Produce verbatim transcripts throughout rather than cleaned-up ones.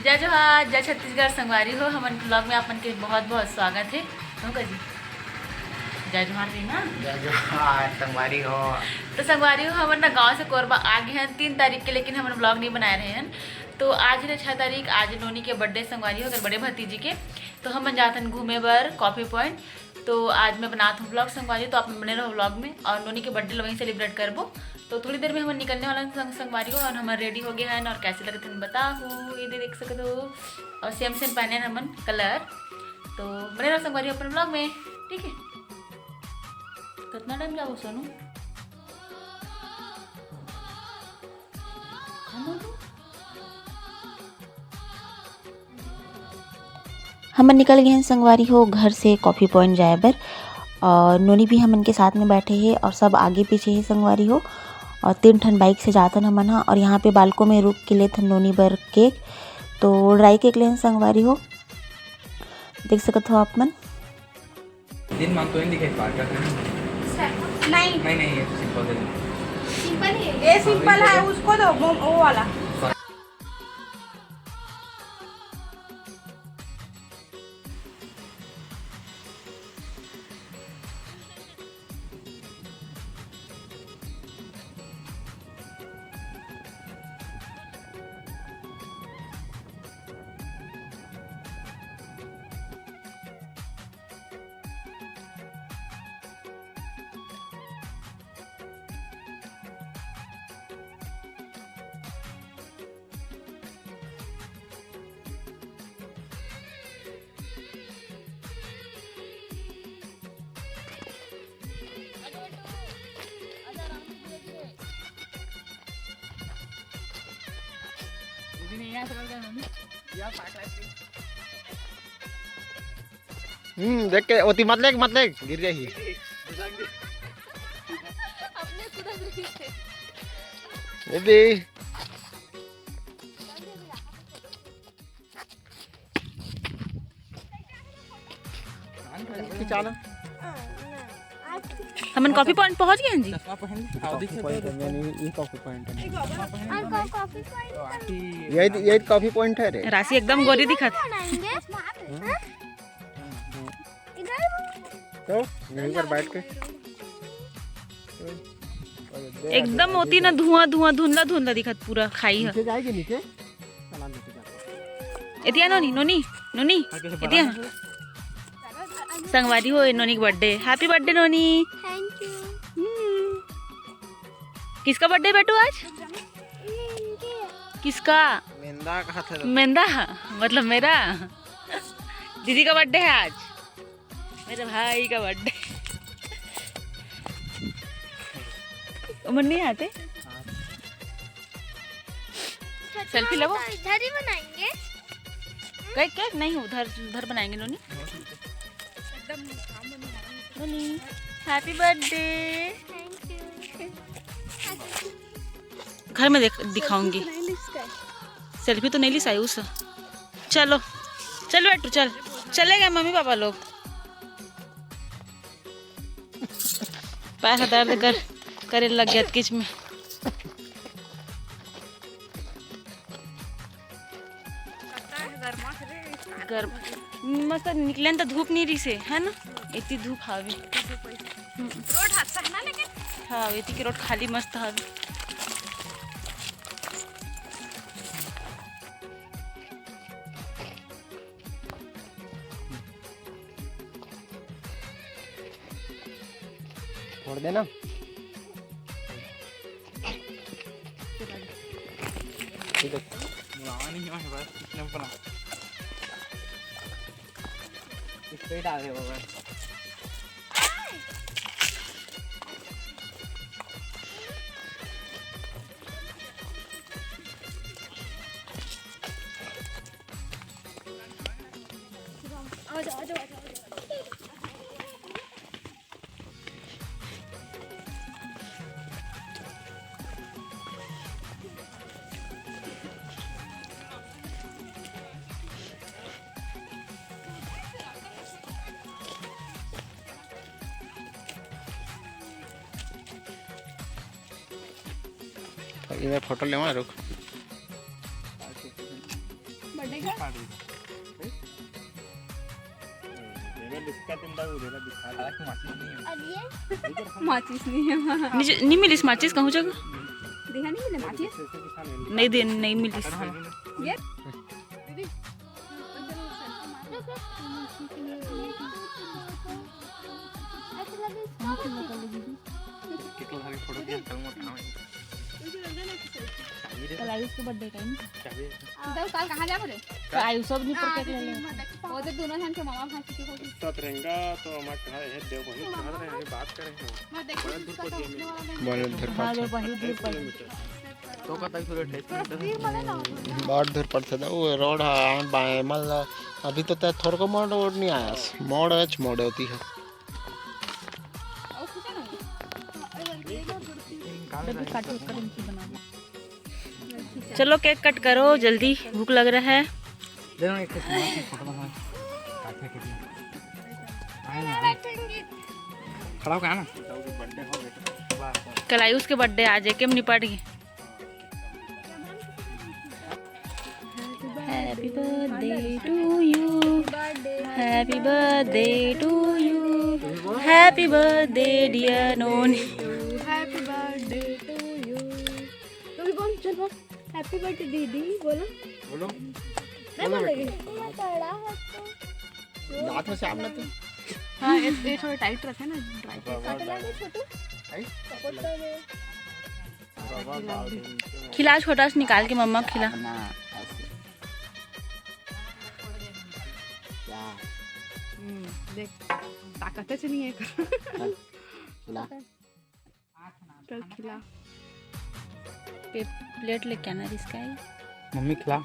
जय जोहार, जय छत्तीसगढ़ संगवारी हो, हमन के vlog में आप मन के बहुत बहुत स्वागत है। कहूँ का जी? जय जोहार जी ना। जय जोहार संगवारी हो। तो संगवारी हो, हमन ना गाँव से कोरबा आ गए हैं तीन तारीख के, लेकिन हमन vlog नहीं बनाए रहे हैं। तो आज है छः तारीख, आज नोनी के birthday संगवारी हो, अगर बड़े भतीजी के। तो हमन जाथन घूमे बर coffee point। तो आज मैं बनात हूँ vlog संगवारी, तो आप मन बने रहो vlog में। और नोनी के birthday ल वहीं celebrate करबो। तो थोड़ी देर में हमन निकलने वाला हन संग संगवारी हो, और हमन ready हो गए हैं। और कैसे लगत हन बताहू, ये दे देख सकत हो। और same same पहने हैं हमन colour। तो बने रहो संगवारी हो अपन vlog में, ठीक है? कितना time जाबो सोनू? हमन निकल गए हैं संगवारी हो घर से coffee point जाए बर, और नोनी भी हमन के साथ में बैठे हे और सब आगे पीछे हे संगवारी हो। और तीन ठन bike से जाथन हमन ह, और यहाँ पे बालको में रुक के लेथन नोनी बर cake। तो dry cake लेन संगवारी हो, देख सकत हो आप मन। दिन मान तो नहीं दिखाई पार का था। नहीं। नहीं, नहीं, ये तो simple है। Simple ही है। ये simple है, उसको दो, वो, वो वाला। हम्म, देख के ओती मत लेग, मत लेग, गिर जाही। अपने खुद गिर गए। ये दे। खिंचा लो। हमन coffee point पहुंच गए हैं जी। चश्मा पहन ले। हाँ, दिख सकता है। Point है, यानी ये coffee point है। और को-, coffee point यही, यही coffee point है रे। राशि एकदम गोरी दिखत। बनाएंगे। हाँ? इधर। तो यहीं पर बैठ के। एकदम ओती ना धुआं, धुआं, धुंधला, धुंधला दिखत पूरा खाई ह। नीचे जाएगी नीचे। चला नीचे जा। एतिया नोनी, नोनी, नोनी, एतिया। संगवारी हो, ए नोनी के birthday। Happy birthday नोनी। Thank you। हम्म। किसका birthday बेटू आज? इनके। किसका? मेंदा का हाथ है। मेंदा, मतलब मेरा। दीदी का birthday है आज। मेरे भाई का birthday। उमन नहीं आते? Selfie लेबो? तो इधर ही बनाएंगे। Cake, cake नहीं, उधर, उधर बनाएंगे नोनी। एकदम नोनी, happy birthday। Thank you। घर में देख, दिखाऊंगी। Selfie तो नहीं ली सका है। Selfie तो नहीं ली सका है उस। चलो, चल बेटू, चल। चले गए मम्मी पापा लोग। पैर ह दर्द कर, करे लग गया किच में। गर्म, मस्त निकले त धूप नहीं रही से, है ना? इतनी धूप हावे। हम्म। Road हादसा है ना, लेकिन हाँ, इतनी की road खाली मस्त हावे। फोड़ देना। ठीक है। बुलावा नहीं है बस, कितने बना। Straight आ रहे हो बस। ये मैं photo लेवा, रुक। माचिस नहीं है वहाँ। नहीं, नहीं मिलिस माचिस कहूँ जगह। देखा नहीं मिले माचिस। नहीं दे, नहीं मिलिस। ये दीदी। कल आयुष के बर्थडे का है ना? तो काल कहाँ जाबो रे? तो आयुष सब नहीं पर केक ले ले। वो तो दोनों जन के मामा भांची के होगी। साथ रहेंगा तो हमारे कहाँ है देव वही कहाँ रहेंगे बात करेंगे। मैं देखो बड़ा दूर पहुंच गया मैं। बोले उधर हाँ, जो वही दूर पर। तो कहता है पूरे अट्ठाईस किलोमीटर। बहुत दूर पड़ता था वो रोड है। बाएं मतलब अभी तो तय थोड़ा को मोड़ वोड़ नहीं आया। मोड़ है, मोड़ होती है। चलो केक कट करो जल्दी, भूख लग रहा है। दे दो एक फोटो में। काफी ठीक है। आए ना। खड़ा हो गया ना। कल आयुष के बर्थडे, आज एके में निपट गई। Happy birthday to you. Happy birthday to you. Happy birthday dear नोनी। Happy birthday to you. तू भी बोल, चल बोल। Happy birthday दीदी, बोलो। बोलो। मैं बोल लगी। मैं बड़ा है तो। दांत में से आप ना तू। हाँ, ये, ये थोड़ा टाइट रखे ना, ड्राई। काटे ना दे छोटू। आई? सपोर्ट कर दे। खिला छोटा से निकाल के मम्मा को खिला। ना, ऐसे। क्या? हम्म, देख, ताकत से नहीं है। खिला। चल खिला। पे-, प्लेट लेके आना जिसका है। मम्मी खिला।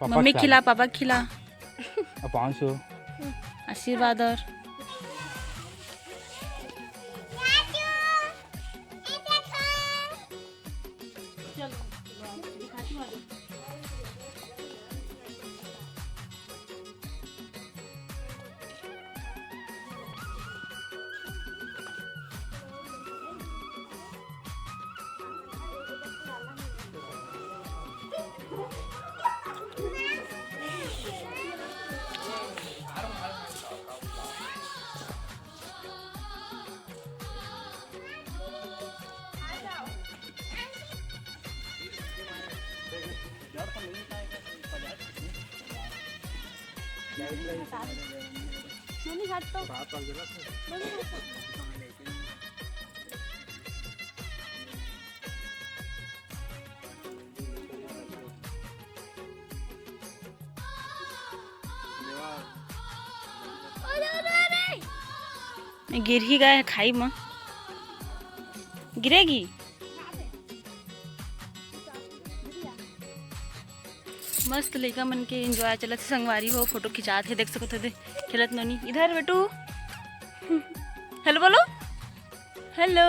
पापा मम्मी खिला। खिला, पापा खिला। अब पाँच सौ। आशीर्वाद और मम्मी हाथ तो। गिर ही गए है खाई में, गिरेगी। मस्त लइका मन के एंजॉय चलत हे, संगवारी हो, फोटो खिंचात हे, देख सकत हो, दे खेलत नोनी। इधर बेटू, हेलो बोलो, हेलो।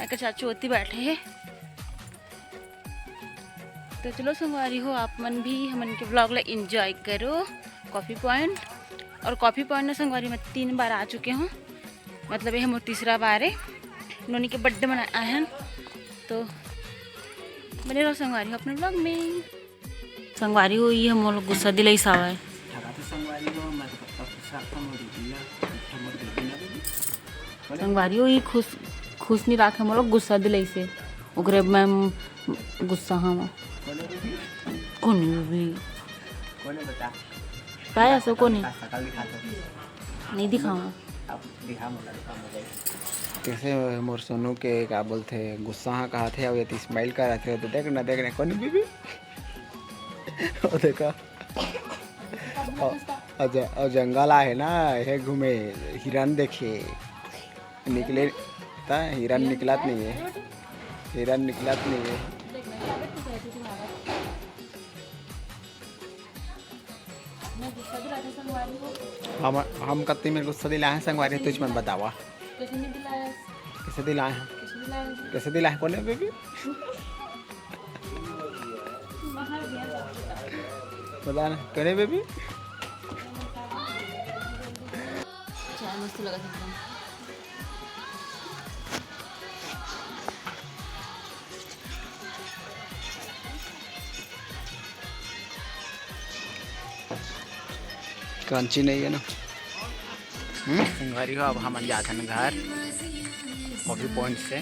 एकर चाचू ओती बैठे हे। तो चलो संगवारी हो, आप मन भी हमन के व्लॉग ला एंजॉय करो। कॉफी पॉइंट, और कॉफी पॉइंट ना संगवारी, मैं तीन बार आ चुके हूँ, मतलब ये मोर तीसरा बार है। नोनी के बर्थडे मनाए आए हैं, तो बने रहो संगवारी हो अपने व्लॉग में। संगवारी हो, ये मोला गुस्सा दिलाइस हवय। ठगा तो संगवारी हो, मैं तो पक्का गुस्सा आता हूँ, दीदी ना, मोर दीदी ना, दीदी। संगवारी हो, ये खुश, खुश नहीं राखे, मोला गुस्सा दिलाइस हे। ओकरे मैं गुस्सा हवं। कोने बेबी? कोने बेबी? कोने बता? काय असो कोने? शकल दिखा तो। नहीं दिखावा। अब दिखा मोला, दिखा मोला। कैसे मोर सोनू के का बोलथे, गुस्सा हा कहाथे, अब ये स्माइल करत हे, तो देख ना, देख ना, कोने बेबी? वो देखा। अउ, अउ ज-, अउ जंगल आहे ना, हे घूमे, हिरन देखे। निकले, ता हिरन निकलत नहीं है, हिरन निकलत नहीं है। हम, हम कत्ती में गुस्सा दिलाए हैं संगवारी, तुझ मन बतावा। कैसे दिलाए हैं? कैसे दिलाए हैं? कोने बेबी? बता ना, करे बेबी? चाय मस्त लगा एकदम। कांची नहीं है ना। हम्म? संगवारी हो, अब हमन जाथन घर कॉफी पॉइंट से।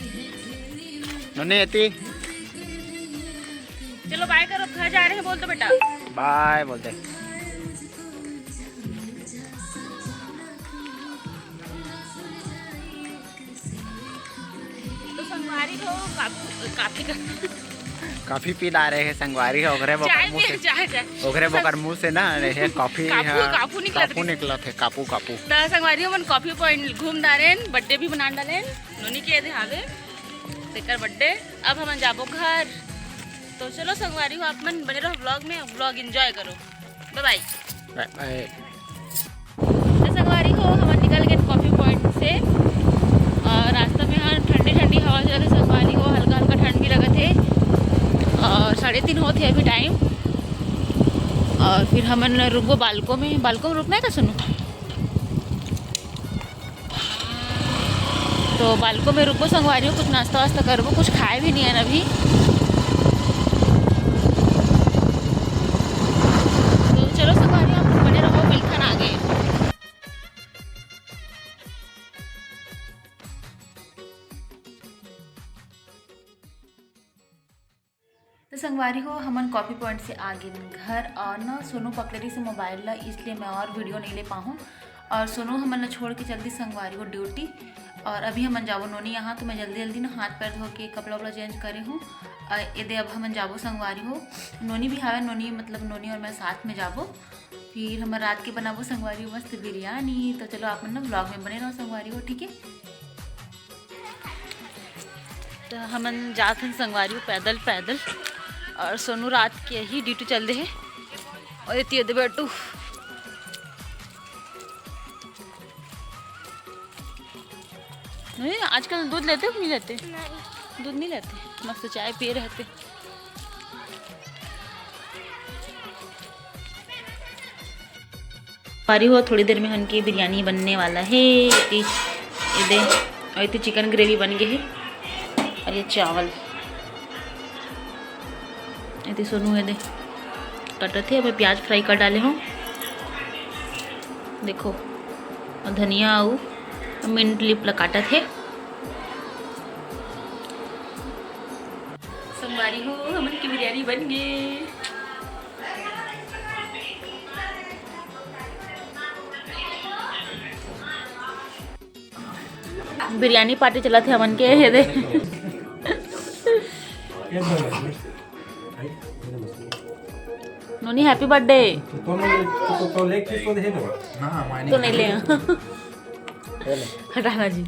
नोनी एती। चलो बाय करो, घर जा रहे हैं बोल दो बेटा। बाय बोलते। तो संगवारी हो काफी, काफी कर कॉफी पी ला रहे हैं संगवारी हो, ओकरे बोकर चाय मुंह पिए, से, चाय, चाय। ओकरे बोकर मुंह से ना रहे हैं कॉफी, काफू, हाँ, काफू निकलत काफू रही। निकलत है, कापू, कापू। त संगवारी हो, हमन कॉफी पॉइंट घूम डारेन, बर्थडे भी मना डालेन, नोनी के एदे हावे, तेकर बर्थडे। अब हमन जाबो घर, तो चलो संगवारी हो, आप मन बने रहो व्लॉग में, व्लॉग एंजॉय करो। बाय बाय। बाय बाय। तो संगवारी हो, हमन निकल गए कॉफी पॉइंट से और रास्ता में हाँ ठंडी ठंडी हवा चलत हे संगवारी हो, हल्का हल्का ठंड भी लगत हे और साढ़े तीन होत हे अभी टाइम। और फिर हमन रुकबो बालको में। बालको में रुकना है का सुनो? तो बालको में रुकबो संगवारी हो, कुछ नाश्ता वास्ता करबो, कुछ खाए भी नहीं है अभी। तो चलो संगवारी हो, आप बने रहो, मिलथन आगे। तो संगवारी हो, हमन कॉफी पॉइंट से आ गेन घर और ना सोनू पकड़े रहिस मोबाइल ला, इसलिए मैं और वीडियो नहीं ले पाहूँ। और सोनू हमन ला छोड़ के चल दिस संगवारी हो ड्यूटी। और अभी हमन जाबो नोनी यहाँ, तो मैं जल्दी जल्दी ना हाथ पैर धो के कपड़ा उपड़ा चेंज करे हूँ। और एदे अब हमन जाबो संगवारी हो, नोनी भी हावे, नोनी मतलब नोनी और मैं साथ में जाबो। फिर हमन रात के बनाबो संगवारी हो मस्त बिरयानी। तो चलो आप मन ना व्लॉग में बने रहो संगवारी हो, ठीक है। तो हमन जात हन संगवारी हो पैदल पैदल, और सोनू रात के ही ड्यूटी चल दे हे, और एती एदे बेटू नहीं, आजकल दूध लेते हो कि नहीं लेते? नहीं। दूध नहीं लेते, मस्त चाय पिए रहते। पारी हो, थोड़ी देर में हमन के बिरयानी बनने वाला है। इति, इदे, और इति चिकन ग्रेवी बन गए है। और ये चावल, इति सोनू है दे, कटत है। अब प्याज फ्राई कर डाले हूँ, देखो, और धनिया आऊ मिंट लीफ ला काटत है। संगवारी हो, हमन के बिरयानी बन गे। बिरयानी पार्टी चलत हे हमन के, ये दे। नोनी, हैप्पी बर्थडे। तो, तो, तो, तो लेग पीस तो दे दो। हाँ, हाँ, मायने तो नहीं ले। हटाना जी।